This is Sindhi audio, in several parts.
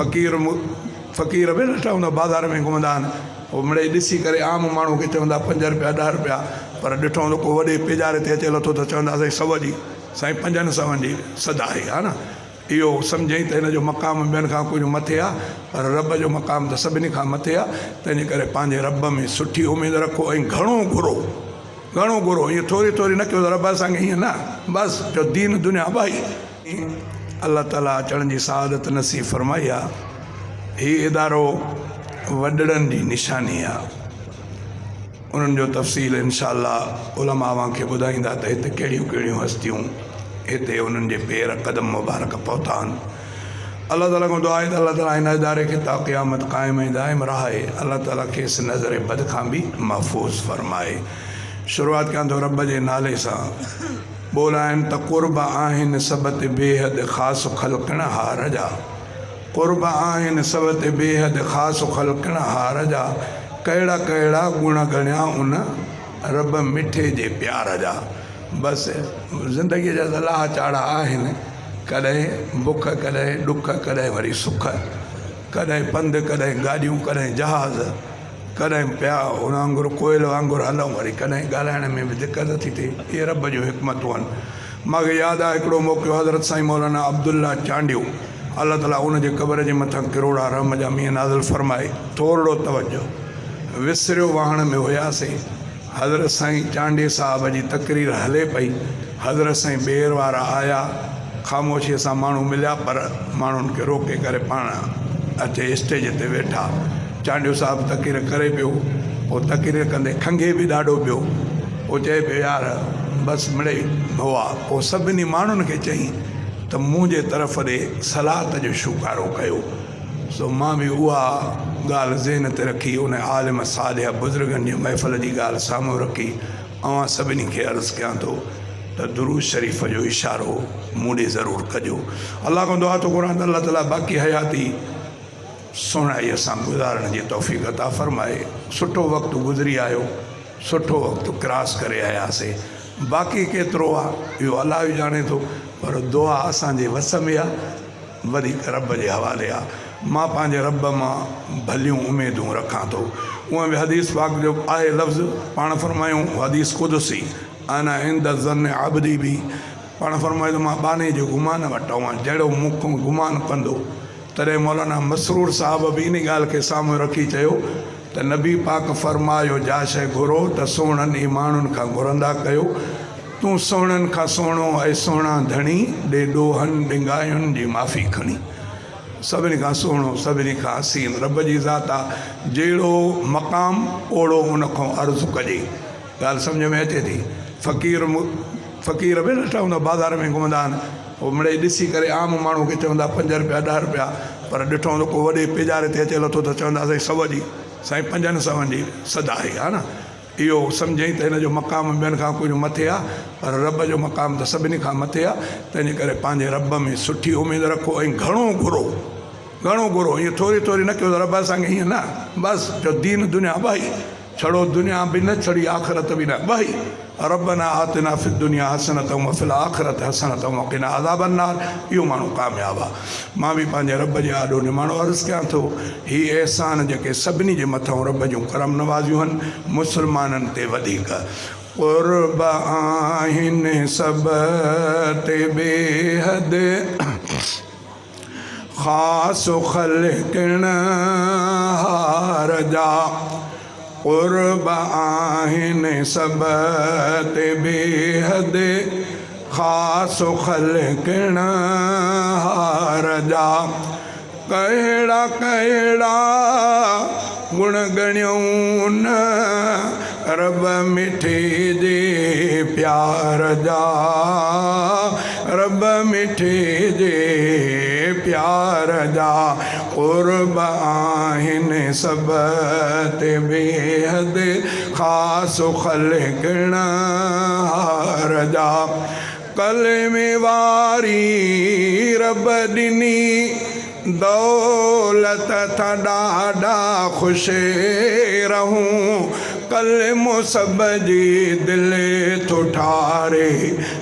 فقير فقير به ڏٺا هوندا بازار ۾ گهمندا آهن هو مڙئي ڏسي ڪري عام ماڻهو کي چوندا پنج رپيا ڏهه رپيا پر ڏٺو هوندو ڪو وڏي پيجاري تي اچي لٿو ته چوندا سائين سو جي سائين پنجن سون جي صدا آهي ها نه اهو سمجهئين ته هن جو مقام ٻين کان ڪجهه مٿي آهي پر رب جو مقام ته سڀني کان مٿي آهي تنهنجي ڪري پنهنجي رب ۾ سٺي اميد رکو ۽ گهڻو گهرو گهڻو گهرو ائين ٿوري ٿوري نه ڪيو ته رب اسان کي ائين نه بس جو دين دنيا ٻئي. الله تعالي اچڻ جي سعادت نصيب فرمائي آ هي ادارو وڏڙن جي نشاني آ انهن جو تفصيل انشاء الله علماء اوهان کي ٻڌائيندا ته هت ڪهڙيون ڪهڙيون هستيون هتي انهن جي پير قدم مبارڪ پهتا آهن الله تعالي کان دعا آهي ته الله تعالي هن اداري کي تا قيامت قائم ۽ دائم رهائي الله تعالي کيس نظر بد کان به محفوظ فرمائي شروعات ڪيان ٿو رب جي نالي سان ٻول آهن ته قرب آهن سڀ تي بيحد خاص خلقڻ هار جا قرب آهن سڀ تي بيحد خاص خلقڻ هار جا ڪهڙا ڪهڙا گڻ ڳڻيا ان رب مٺي جي پيار جا بس زندگيء جا ته لاها چاڙها آهن ڪڏهن بک ڪڏهن ڏک ڪڏهن وري سک ڪڏهن پنڌ ڪڏهن گاڏيون ڪڏهن جهاز ڪڏهن پيا ان وانگر ڪوئل وانگر هلون وري ڪڏهن ڳالهائڻ ۾ به دقت ٿي ٿئي اهي رب جون حڪمتون آهن مان کي ياد آهي هڪڙو موقعو حضرت سائين مولانا عبدالله چانڊيو الله تعالي ان جي قبر جي مٿان ڪروڙها رحم جا مينهن نازل فرمائي ٿورڙو توجه وسريو واهڻ ۾ هياسين حضرت سائين چانڊيي صاحب جي تقرير هلي پئي. حضرت سائين ٻير وارا آيا. خاموشيء سان ماڻهو مليا پر ماڻهن کي روڪي ڪري پاڻ اچي اسٽيج تي ويٺا. چانڊيو صاحب تقرير ڪري پيو. پوء تقرير ڪندي کنگهي به ڏاڍو پيو. پوء چئي پيو يار بس مڙئي هئا. پوء سڀني ماڻهن کي چيائين ته منهنجي طرف ڏي صلات جو شوڪارو ڪيو. سو مان به اها ڳالهه ذهن تي رکي ان عالم صالح بزرگن جي محفل جي ڳالهه سامهون رکي اوهان سڀني کي عرض ڪيان ٿو ته درود شريف جو اشارو مون ڏي ضرور ڪجو. الله کان دعا ٿو گهران ته الله تعالي باقي حياتي سهڻائيء سان گذارڻ جي توفيق عطا فرمائي. سٺو وقت گذري آيو، سٺو وقت ڪراس ڪري آياسي. باقي ڪيترو آ اهو الله ئي ڄاڻي ٿو پر دعا اسان جي وس ۾ آ. وڌيڪ رب جي حوالي آ. مان پنهنجي رب مان ڀليون اميدون رکان ٿو. اونئن به حديث پاڪ جو آهي لفظ، پاڻ فرمايون، حديث قدسي، انا عند ظن عبدي بي، پاڻ فرمايو ته مان ٻانهي جي گمان وٽ آهيان، جهڙو مون کان گمان ڪندو. تڏهن مولانا مسرور صاحب به انهي ڳالهه کي سامهون رکي چيو ته نبي پاڪ فرمايو جا شيء گهرو ته سهڻن ئي ماڻهن کان گهرندا ڪيو. تون سهڻن کان سهڻو اي سهڻا ڌڻي، ڏي ڏوهن ڏنگاين جي معافي کڻي. سڀني کان سهڻو سڀني کان حسين رب جي ذات آ، جهڙو مقام اوڙو ان کان عرض ڪجي. ڳالهه سمجهه ۾ اچي ٿي. فقير فقير به ڏٺا هوندا بازار ۾ گهمندا آهن، هو مڙئي ڏسي ڪري عام ماڻهو کي چوندا پنج رپيا ڏهه رپيا پر ڏٺو هوندو ڪو وڏي پيجاري تي اچي لٿو ته چوندا سائين سو جي سائين پنجن سون جي صدا آهي ها نه. اهو سمجهئين ته هن جو مقام ٻين کان ڪجهه مٿي آ، پر رب جو مقام ته سڀني کان مٿي آ، تنهنجي ڪري پنهنجي رب ۾ سٺي اميد رکو ۽ گهڻو گهرو، گهڻو گهرو، ائين ٿوري ٿوري نه ڪيو ته رب اسان کي ائين نه، بس جو دين دنيا ٻئي، ڇڙو دنيا به نه ڇڙي آخرت به نه، ٻئي، ربنا آتنا في الدنيا حسنة وفي الآخرة حسنة وقنا عذاب النار، اهو ماڻهو ڪامياب آ. مان به پنهنجي رب جي آڏو نماڻو عرض ڪيان ٿو، هي احسان جيڪي سڀني جي مٿئون رب جون ڪرم نوازيون هن، مسلمانن تي وڌيڪ قرب آهن سڀ تي بيحد خاص خلقڻ هار جا قرب آهن سڀ تي بيحد خاص خلقڻ هار جا ڪهڙا ڪهڙا گڻ ڳڻيون رب مٺي جي پيار جا رب مٺي جي پيار جا قرب آهن سڀ تي بيحد خاص خلقڻ هار جا ڪلمي واري رب ڏني دولت ٿا ڏاڍا خوش رهون ڪلمو سڀ جي دل ٿو ٺاري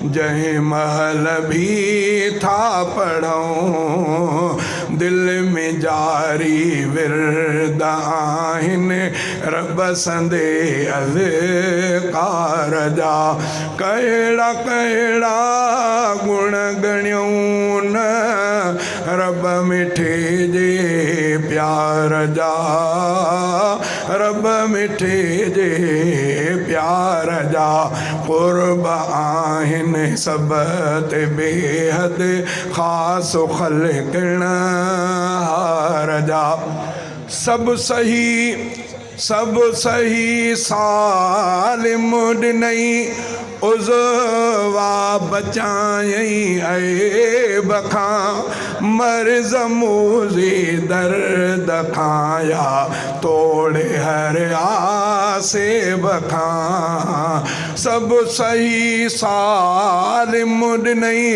جنهن مهل ڀي ٿا پڙهون. دل ۾ جاري ورد آهن رب سندي اذڪار جا. ڪهڙا ڪهڙا گڻ ڳڻيون نه رب مٺي جي پيار جا، رب مٺي جي پيار جا. قرب آهن سڀ تي بيحد خاص خلقڻهار جا. سڀ صحيح سڀ صحيح سالم ڏنئي، عضوا بچايئي عيب کان، مرض موذي درد کان يا توڙي هر آسيب کان. سڀ صحيح سالم ڏنئي،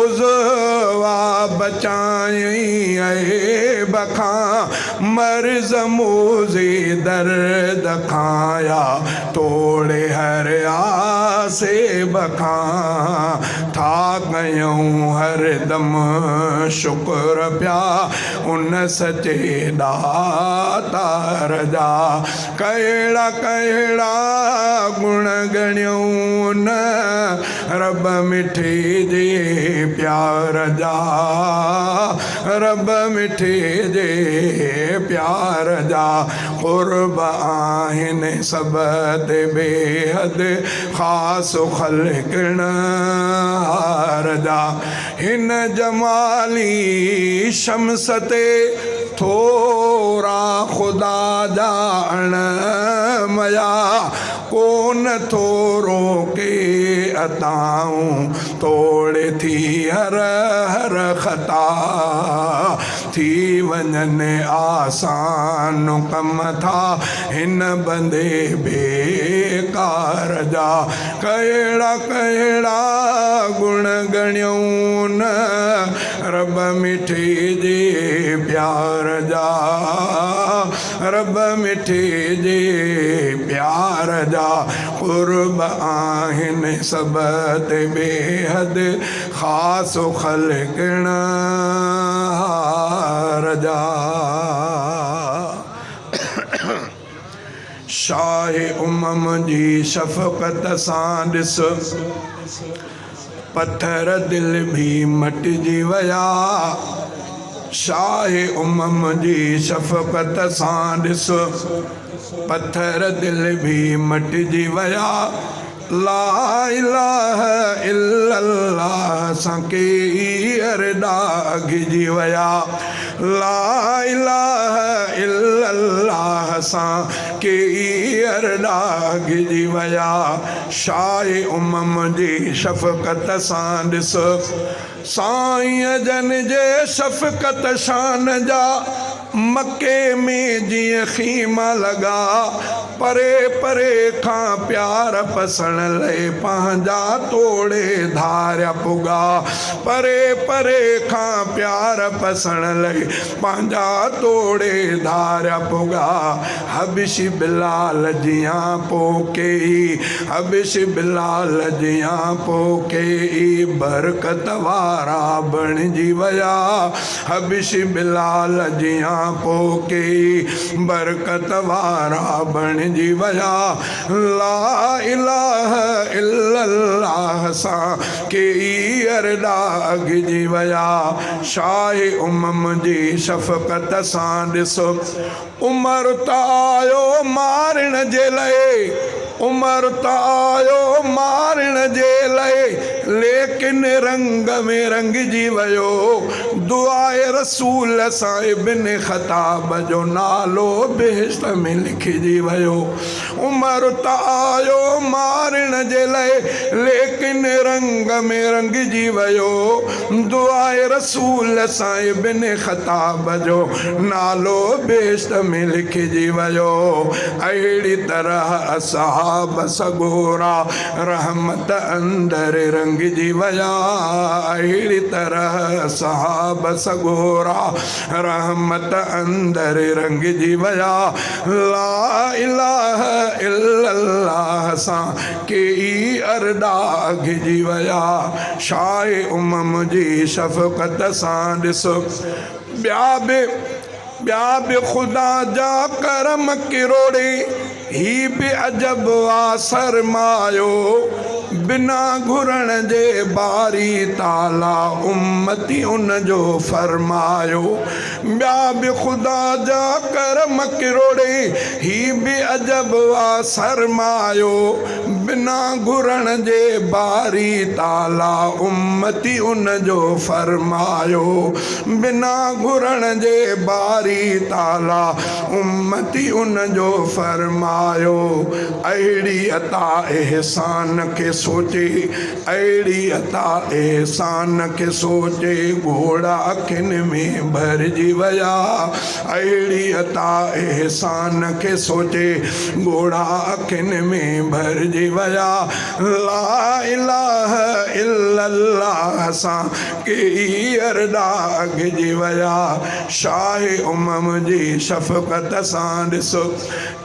عضوا بچايئي عيب کان، مرض موذي درد کان يا توڙي هر آسيب کان. ٿا ڪيون هر دم شڪر پيا ان سچي ڏاتار جا. ڪهڙا ڪهڙا گڻ ڳڻيون نه رب مٺي جي پيار جا، رب مٺي جي پيار جا. قرب آهن سڀ تي بيحد خاص خلقڻهار جا. هن جمالي شمس تي ٿورا خدا جا اڻ ميا، ڪونه ٿو روڪي اتائون توڙي ٿي هر هر خطا. ٿي وڃن آسان ڪم ٿا هن بندي بيڪار جا. ڪهڙا ڪهڙا گڻ ڳڻيون نه رب مٺي جي پيار جا، رب مٺي جي پيار جا. قرب آهن سڀ تي بيحد خاص خلقڻهار جا. شاهه امم جي شفقت سان ڏس، پٿر دل ڀي مٽجي ويا. شاهه امم جي شفقت سان ڏس، پٿر دل ڀي مٽجي ويا. لا اله الا الله سان ڪيئي ارڏا اگهجي ويا. لا اله الا الله سان ڪيئي ارڏا اگهجي ويا. شاهه امم جي شفقت سان ڏس، سائينء جن جي شفقت شان جا. مڪي ۾ جيئن خيما لڳا، پري پري کان پيار پسڻ لئي پنهنجا توڙي ڌاريا پڳا. پري پري کان پيار پسڻ لئي پنهنجا توڙي ڌاريا پڳا. حبشي بلال جيان پوکي، حبشي بلال جيان پوکي، برڪت وارا بڻجي ويا. حبشي بلال جيان پوکي، برڪت وارا بڻجي ويا. لا اله الا الله سان ڪيئي ارڏا اگهجي ويا. شاهه امم جي شفقت سان ڏس، عمر ته آيو مارڻ جي لئي، عمر ته آيو مارڻ جي لئي، ليڪن رنگ ۾ رنگجي ويو. دعاء رسول سان ابن خطاب جو نالو بهشت ۾ لکجي ويو. عمر ته آيو مارڻ جي لئي، ليڪن رنگ ۾ رنگجي ويو. دعاء رسول سان ابن خطاب جو نالو بهشت ۾ لکجي ويو. اهڙي طرح اصحاب سڳورا رحمت اندر رنگجي ويا. اهڙي طرح اصحاب سڳورا رحمت اندر رنگجي ويا. لا اله الا الله سان ڪيئي ارڏا اگهجي ويا. شاهه امم جي شفقت سان ڏس. ٻيا به ٻيا به خدا جا ڪرم ڪروڙين هي به عجب آ سرمايو بنا گهرڻ جي باري تعاليٰ امتي ان جو فرمايو ٻيا به خدا جا ڪرم ڪروڙين هي به عجب آ سرمايو بنا گهرڻ جي باري تعاليٰ امتي ان جو فرمايو بنا گهرڻ جي باري تعاليٰ امتي ان جو فرمايو اهڙي عطا احسان کي سوچي اهڙي عطا احسان کي سوچي ڳوڙها اکين ۾ ڀرجي ويا اهڙي عطا احسان کي سوچي ڳوڙها اکين ۾ ڀرجي ويا لا اله الا الله سان ڪيئي ارڏا اگهجي ويا شاهه امم جي شفقت سان ڏس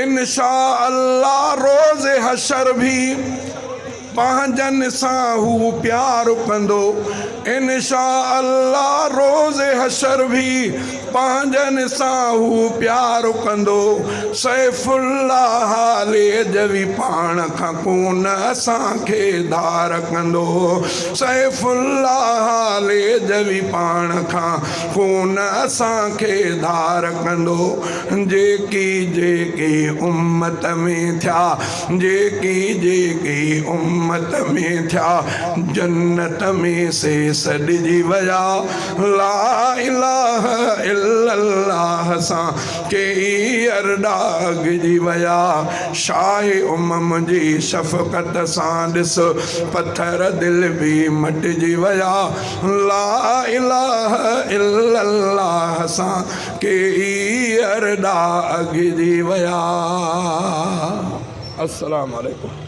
انشاء الله روز حشر به پنهنجن سان هو پيار ڪندو انشاء الله روز حشر به پنهنجن سان هو پيار ڪندو سيف الله هاليجوي پاڻ کان ڪونه اسان کي ڌار ڪندو سيف الله هاليجوي پاڻ کان ڪونه اسان کي ڌار ڪندو جيڪي جيڪي امت ۾ ٿيا جيڪي جيڪي امت ۾ ٿيا جنت ۾ سي سڏجي ويا لا اله الا الله سان ڪيئي ارڏا اگهجي ويا شاهه امم جي شفقت سان ڏس پٿر دل به مٽجي ويا لا اله الا الله سان ڪيئي ارڏا اگهجي ويا السلام عليڪم.